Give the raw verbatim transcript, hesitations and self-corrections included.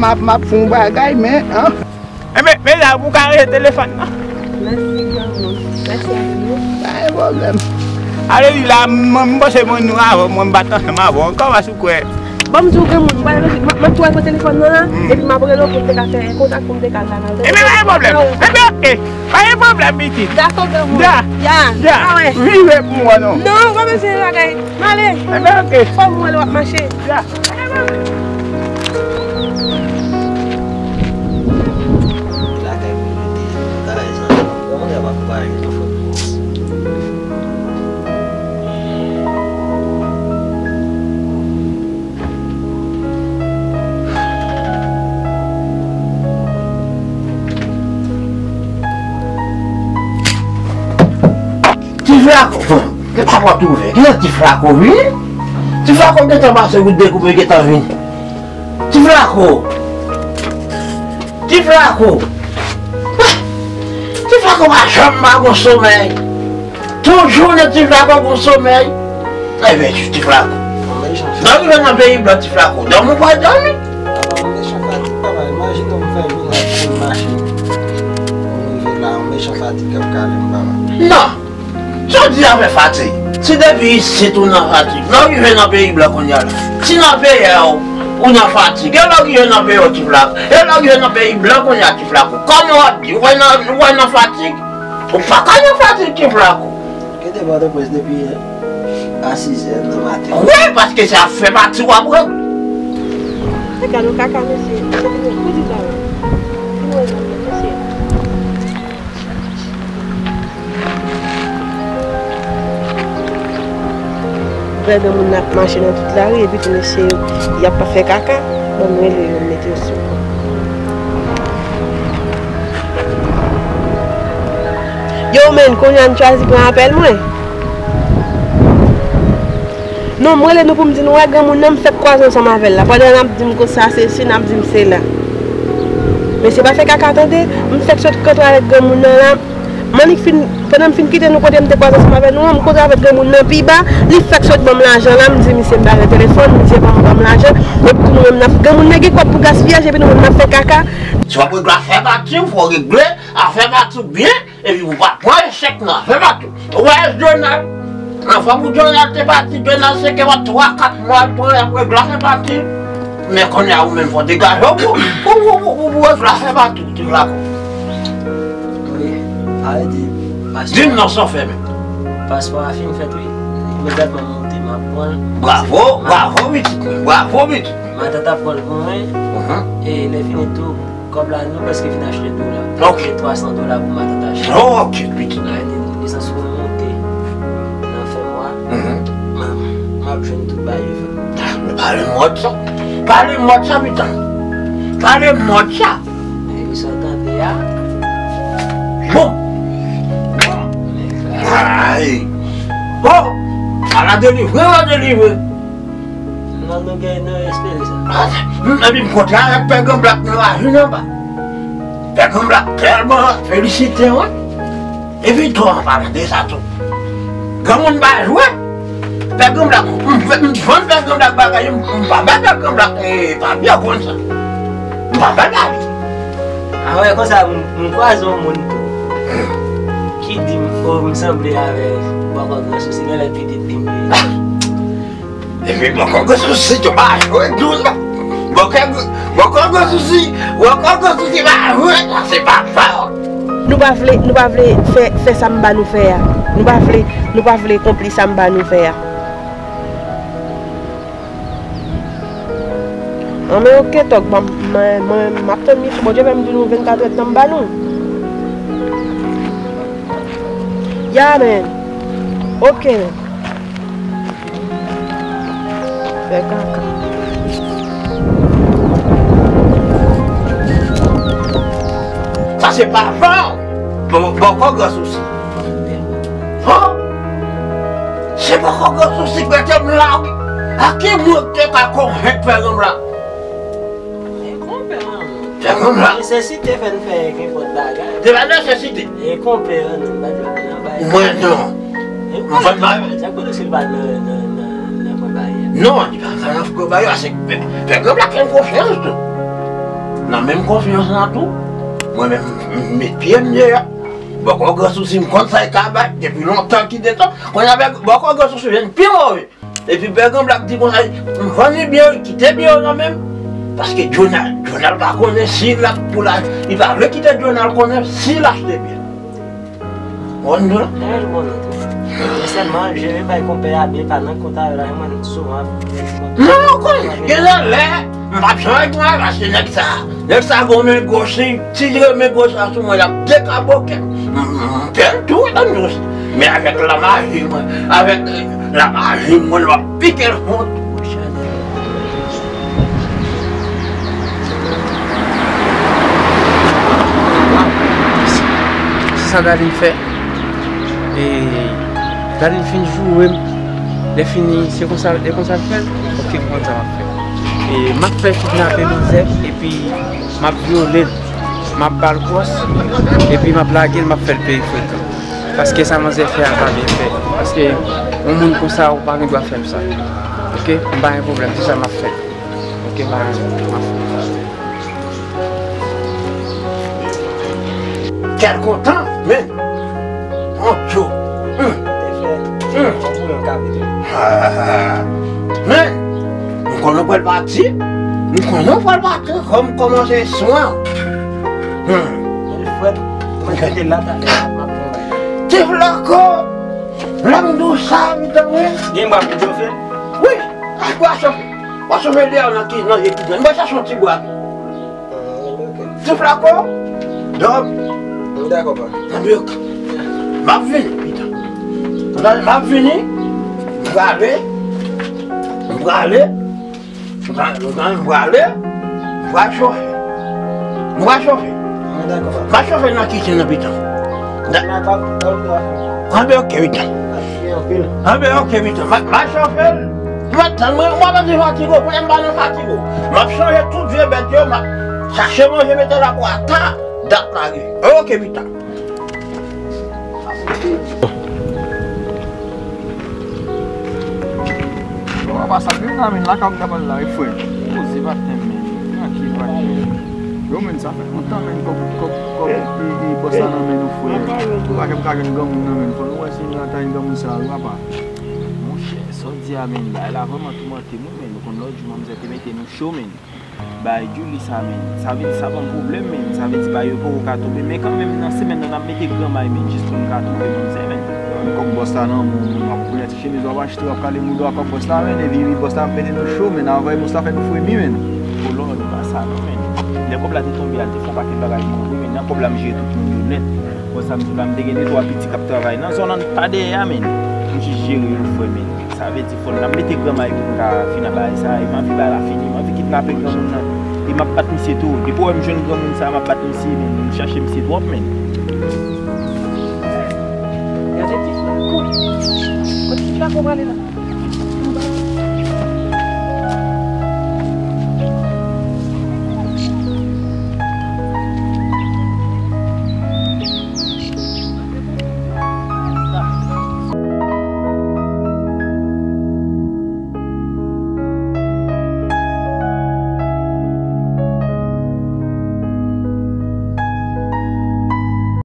M ap, m ap fè yon bagay, men, an. Enben, men la, pou w ka rete telefòn nan. Mèsi, granmoun. Mèsi anpil. Pa gen pwoblèm. Ale li la, mwen, m panse mwen nou avè w, mwen m pa t ansanm avè w ankò, paske w kwè. Ban m di w, granmoun, m pral rele, m ap, m ap tou al pran telefòn nan la, epi m ap rele w pou m te ka fè kontak pou m te ka al la. Enben, pa gen pwoblèm. Enben, oke. Pa gen pwoblèm, pitit. Dakò, granmoun. Ya. Ya. Ya. Rive pou mwen, non. Non, pa bezwen bagay. M ale. Enben, oke. Fò m wè lè w ap mache. Ya. Ti Flako, bon, gen pa pòt ouvè. Gen Ti Flako vini. Ti Flako gentan pase wout de koupe gentan vini. Ti Flako. Ti Flako. Ti Flako pa janm pa gon somèy. Tout jounen Ti Flako gon somèy. Enben, Ti Flako. Lè w rive nan peyi blan, Ti Flako, dòmi w pral dòmi. Yon mechan fatig, papa. Imajine w fè vin la pou l mache. Ou rive la, yon mechan fatig k ap kale m, papa. Non. Sa w di afè fatig? Si depi isit ou nan fatig, lè w rive nan peyi blan kounye a la, si nan peyi a w, ou nan fatig, e lè w rive nan peyi w, Ti Flako, e lè w rive nan peyi blan kounye a, Ti Flako, kòman w ap di? Ou wè nan, ou wè nan fatig? Ou pa ka nan fatig, Ti Flako. Kite Pòtoprens depi a sizè nan maten. Wi, paske se afè fatig w ap regle. Se gade yon kaka, mesye. Mesye, fini. Pou di sa, wi. Fini, mesye. Wè granmoun nan ap mache nan tout lari, epi tou mesye yo, y ap fè kaka, ban m rele yo, m mete yo sou. Yo, menn, kounye a n chwazi pran apèl mwen. Non, m rele nou pou m di nou wè granmoun nan, m fèk kwaze ansanm avè l la. Pandan n ap di m konsa, se si, n ap di m se la. Mesye pa fè kaka tande, m fèk sot kontre avèk granmoun nan la. M annik fin, pandan m fin kite nou kote m te kwaze ansanm avè nou an, m kontre avèk granmoun nan pi ba, li fèk sot ban m lajan la, m di misye m pa gen telefòn, misye ban m, ban m lajan, epi tou nou menm n ap, granmoun nan gen kòb pou gaspiyaj, epi nou menm n ap fè kaka. Si w ap regle afè pati w, fò w regle afè pati w byen. Epi ou pa pran echèk nan afè pa tou. Ou wè Donald? Anvan pou Donald te pati, Donald se ke wè twa, kat mwa l pran y ap regle afè pa tou. Men kounye a ou menm fò degaje w pou, pou, pou, pou, pou, pou regle afè pa tou, ti Flako. Wi, arete, paspò. Di m non sa w fè menm. Paspò a fin fèt wi. Imedyatman m monte, m ap pran l. Bravo, bravo pitit mwen, bravo pitit mwen. Matant ap pran l pou mwen. Mhm. E lè fini tou, kòb la, nou prèske fin achte dola. Ok. Gen twa san dola pou matant achte. Ok, pitit. Arete, nou desann sou monte nan fen mwa. Mhm. M ap, m ap jwenn tout bagay yo fè. Ah, men pale m mòd sa. Pale m mòd sa, pitit. Pale m mòd sa. E wi, sa w tande a. Bon. Bon. Ay. Bon. Ala delivre, ala delivre. Non, nou gen, nou espere sa. Ah, m, epi m kontre avèk Pè Granblak nan lari anba. Pè Granblak tèlman felisite mwen. Epi tou, an palan de sa tou, granmoun pa jwe. Pè Granblak, m, m, m vann Pè Granblak bagay, m, m pa bay Pè Granblak, eh, papye, ou konn sa. M pa bay bagay. A wè, konsa, m, m kwaze yon moun tou ki di m, o, m sanble avè Bòkò Gran Sousi, genlè pitit li m ye. Epi Bòkò Gran Sousi tou pa jwe dou non. Bòkò, Bòkò Gran Sousi, Bòkò Gran Sousi pa jwe, sa se papa w. Nou pa vle, nou pa vle fè, fè sa m ba nou fè a. Nou pa vle, nou pa vle konpli sa m ba nou fè a. Anben, oke, Tòg, ban m, mwen, mwen, m ap tann li tou. Bondye fè m di nou vennkatrè tan m ba nou. Ya, men. Oke, men. Fè kaka. Sa se pa van. Bon, bon, Bòkò Gran Sousi. Han? Se Bòkò Gran Sousi k mete m la wi. A ki moun te ka konvenk Pè Granblak? E konpè, manman. Pè Granblak. Nesesite fè n fè nenpòt bagay. Se pa nesesite. E konpè, non, m pa t nan bay. Mwen non. E konpè, sa k pwodui si l pa nan, nan, nan, nan kwen baryè? Non, li pa nan kwen baryè, se Pè, Pè Granblak fè m konfyans tou. Nan menm konfyans lan tou, mwen menm, m met pye m deyò. Bòkò Gran Sousi, m konn sa l ka bay depi lontan ki detan. Kounye a, Bòkò Gran Sousi vin pi move. Epi Bègranblak di konsa, m vann li byen, kite byen yo nan men m. Paske Jonal, Jonal pa konnen si l ap pou l, li pa vle kite Jonal konnen si l achte byen. Ou konn tou la? Dayè, l konnen tou. Men sèlman, jere bay konpè a byen pa nan kont a yo la, mwen souvan ap. Non, non, ou konnen. Gen lè, m p ap janm gen mal, paske nèg sa, nèg sa gon men goch, li tire men goch la sou mwen, l ap dekaboke m. M, m, m fè l tou, tann jous. Men avèk lamaji mwen, avèk, eh, lamaji mwen, m ap pike l fon tou. Se sa Darline fè. E Darline fin joure m. Lè fini, se konsa, e konsa l fè l? Ok, konsa m ap fè. E m ap fè kidnape manzè, epi m ap vyole l. M ap ba l kwòs, epi m ap lage l, m ap fè l peye frekan. Paske sa manzè fè a pa byen fèt. Paske yon moun konsa, ou pa gen dwa fè m sa. Ok? M pa gen pwoblèm, se sa m ap fè. Ok, m pa gen pwoblèm, m ap fè. Kèl kontan, men. Mon Dye. Hum. Hum. Ah, men, m konnen w pral pati. M konnen w pral pati. Kòm kòmanse swen. Hmm. Ti Flako, lè m di w sa, m tanmen. Gen bwa pou chofe? Wi, a bwa chofe. Bwa chofe deyò nan ki, nan je kizin. Mwen chache yon ti bwa. Ti Flako, dòm. M dakò, pa. Nan bik. M ap vini, pita. M ap vini. M prale. M prale. M pral, m pral, m prale, m pral chofe. M pral chofe. M pral chofe nan kichen nan pita. Anben, ok, pita. Anben, ok, pita. M pral chofe l. M ap tann mwen, mwen pa nan fatige, mwen pa nan fatige. M ap chanje tout vye bèt yo, m ap chache manje mete la pou ata dat la rive. Ok, pita. Bon, apa sa menm la, men lakay ou ta pral la, wi, frè. Poze pa tèm, men. Trankil, pa tèm. Yo, men, sa fè lontan, men, kòb, kòb, kòb, e, e, bòs la nan men nou, frè. Ou pa janm ka jwenn granmoun nan, men. Fò nou wè si nou ka jwenn granmoun sa, wi, apa. Monchè, sa w di a, men, bagay la vrèman toumante m, wi, men. Nou konn lòt jou, manmzèl te mete nou cho, men. Bay Djouly sa, men. Sa vle di sa ban m pwoblèm, men. Sa vle di bay yo poko ka tonbe. Men kanmenm, nan semèn nan, n ap mete gran may, men, jis pou n ka twouve manzè, men. Kòk bòs la nan men w, men, w ap pran ti chemiz w ap achte, w ap kale mouda w ak kòk bòs la, men. Epi, epi bòs la ap mete nou cho, men. Anvan bòs la fè nou fremi, men. Kolò, e pa sa, non, men. Lè kòb la te tonbe a, l te fè yon pakèt bagay pou mwen, wi, men. Nan kòb la, m jere tout moun yo nèt. Bòs la, m di w la, m te gen de twa piti k ap travay nan zòn nan pa dèyè a, men. M jis jere yo, frè, men. Sa vle di fò n ap mete gran may pou n ka fin ak bagay sa, e m anvi bagay la fini, m anvi kidnape granmoun nan, e m ap bat misye tou. Depi w wè m jwenn granmoun sa, m ap bat misye, men m chache misye twòp, men. Gade ti Flako. Kote ti Flako prale la?